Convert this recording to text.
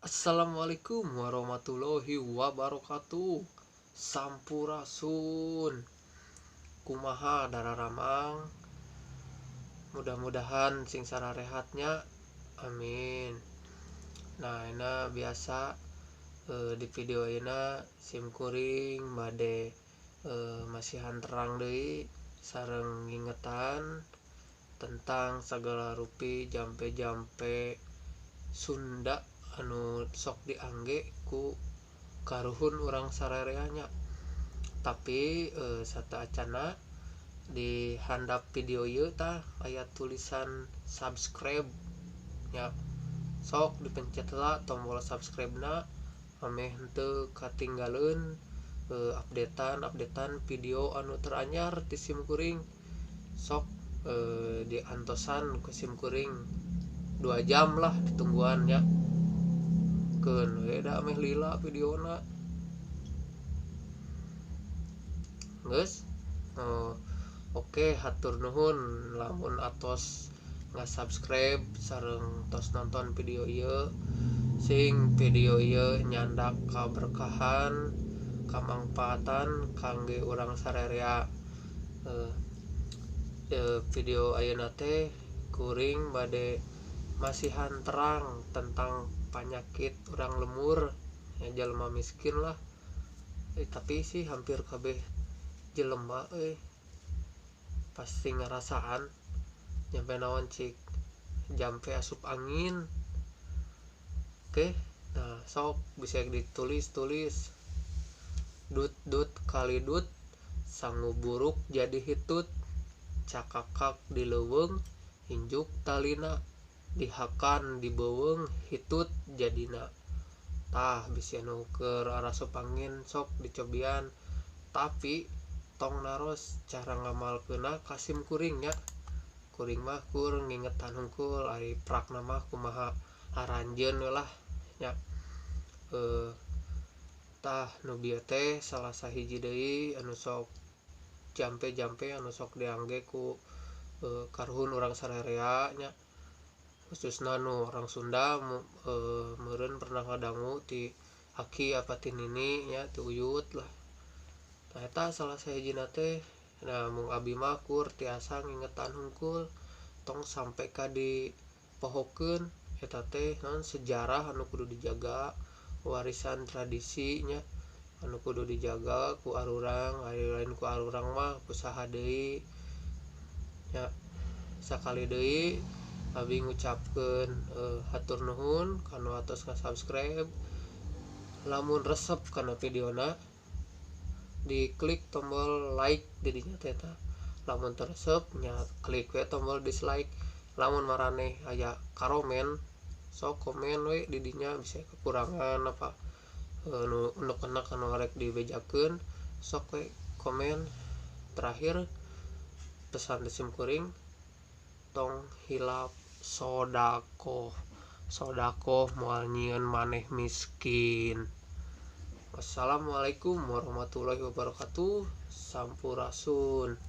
Assalamualaikum warahmatullahi wabarakatuh. Sampurasun. Kumaha dararamang. Mudah-mudahan sing sararehatnya. Amin. Nah, ini biasa di video ini sim kuring bade masihan terang deui sareng ngingetan tentang segala rupi jampe-jampe Sunda anu sok diangge ku karuhun urang sarerea nya. Tapi sateuacana di handap video ieu tah aya tulisan subscribe nya. Sok dipencet lah tombol subscribe na ameh henteu katinggaleun updatean video anu teranyar ti sim kuring. Sok diantosan ku sim kuring 2 jam lah ditungguan nya. Keun we da ameh lila videona. Geus. Oke, hatur nuhun lamun atos nga-subscribe sareng tos nonton video ieu. Sing video ieu nyandak kaberkahan, kamangfaatan kangge urang sarerea. Video ayeuna teh kuring bade masihan terang tentang penyakit urang lemur ya, jelema miskin lah. Tapi sih hampir kabeh jelema pasti ngarasaan nyampe naon cik jampe asup angin. Oke, nah sok bisa ditulis-tulis dut-dut kali dut sangu buruk jadi hitut cakakak di leuweung injuk talina dihakan di beuweung hitut jadina. Tah bisi anu keur arasup angin sok dicobian, tapi tong naros cara ngamalkeunna ka sim kuring nya. Kuring mah kur ngingetan hungkul, ari prakna mah kumaha aranjeun we lah nya. Tah nu bieu teh salah sahiji deui anu sok jampe-jampe anu sok diangge ku karuhun urang sarerea nya. Khususna nu orang Sunda meureun pernah ngadangu ti aki apa ti nini nya, ti uyut lah. Nah eta salah sahijina teh. Nah mung abi mah kur tiasa ngingetan hungkul tong sampai ka dipohokeun eta teh naon sejarah anu kudu dijaga, warisan tradisi nya anu kudu dijaga ku arurang, ari lain ku arurang mah ku saha deui nya. Sakali deui abi ngucapkeun hatur nuhun kanu atos nga-subscribe. Lamun resep kana videona diklik tombol like didinya teh ta. Lamun teu resep nya klik we tombol dislike. Lamun maraneh aya karomen sok komen we didinya, bisa kekurangan apa nu unek-unek anu arek dibejakeun sok we komen. Terakhir pesan di sim kuring, tong hilap sodakoh. Sodakoh moal nyieun maneh miskin. Wassalamualaikum warahmatullahi wabarakatuh. Sampurasun.